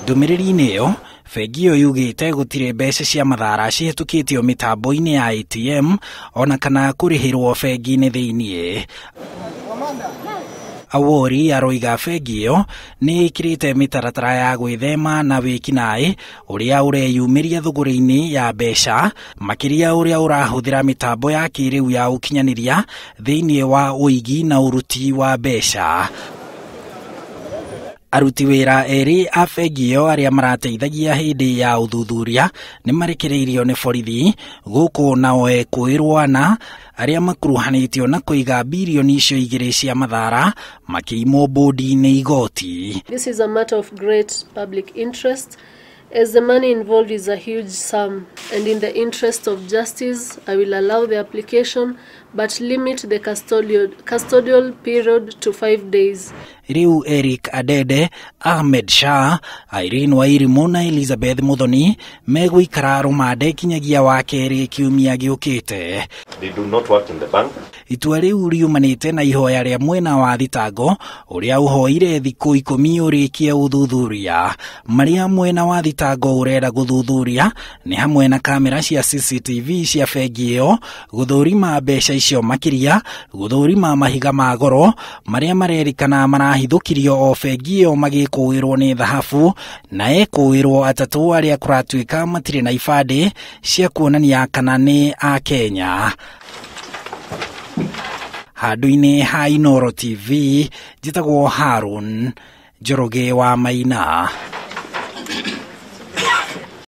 Ndũmĩrĩri-inĩ ĩyo, bengi ĩyo yugĩte gũtirĩ mbeca cia mathara cihĩtũkĩtio mĩtambo-inĩ ya ATM ona kana kũrĩhĩrwo bengi-inĩ thĩiniĩ. Awori aroiga bengi ĩyo nĩ ĩkĩrĩte mĩtaratara ya gwĩthema na wĩkinaĩ ũrĩa ũreyumĩria thũgũrĩ-inĩ ya mbeca, makĩria ũrĩa ũrahũthĩra mĩtambo ya kĩrĩu ya ũkinyanĩria thĩiniĩ wa ũigi na ũruti wa mbeca. Aruti wĩra erĩ a bengi ĩyo arĩa marateithagia hĩndĩ ya ũthuthuria nĩ marekereirio nĩ borithi, gũkũ nao ekũĩrwo ana arĩa makuruhanĩtio na kũiga birioni icio igĩrĩ cia mathara makĩimwo bũndi nĩ igoti. This is a matter of great public interest, as the money involved is a huge sum, and in the interest of justice, I will allow the application but limit the custodial period to 5 days. Rĩu Eric Adede, Ahmed Shah, Irene Wairimu na Elizabeth Muthoni megũikara rũmande kinyagia wa kerĩ kiumia gĩũkĩte. They do not work in the bank. Itua rĩu riumanĩte na ihoya rĩa mwena wa thitango ũrĩa ũhoire thikũ 10 ũrĩkie ũthuthuria. Marĩa mwena wa thitango ũrenda gũthuthuria nĩ hamwe na kamera cia CCTV cia bengi ĩyo, gũthũrima mbeca icio makĩria, gũthũrima mahiga ma goro marĩa marerĩkana marahithũkirio o bengi ĩyo magĩkũĩrwo nĩ thahabu, na ekũĩrwo atatũ arĩa kũratuĩka matirĩ na ibandĩ cia kuonania kana nĩ a Kenya. Handũ-inĩ ha Inooro TV, njĩtagwo Harun Njoroge wa Maina.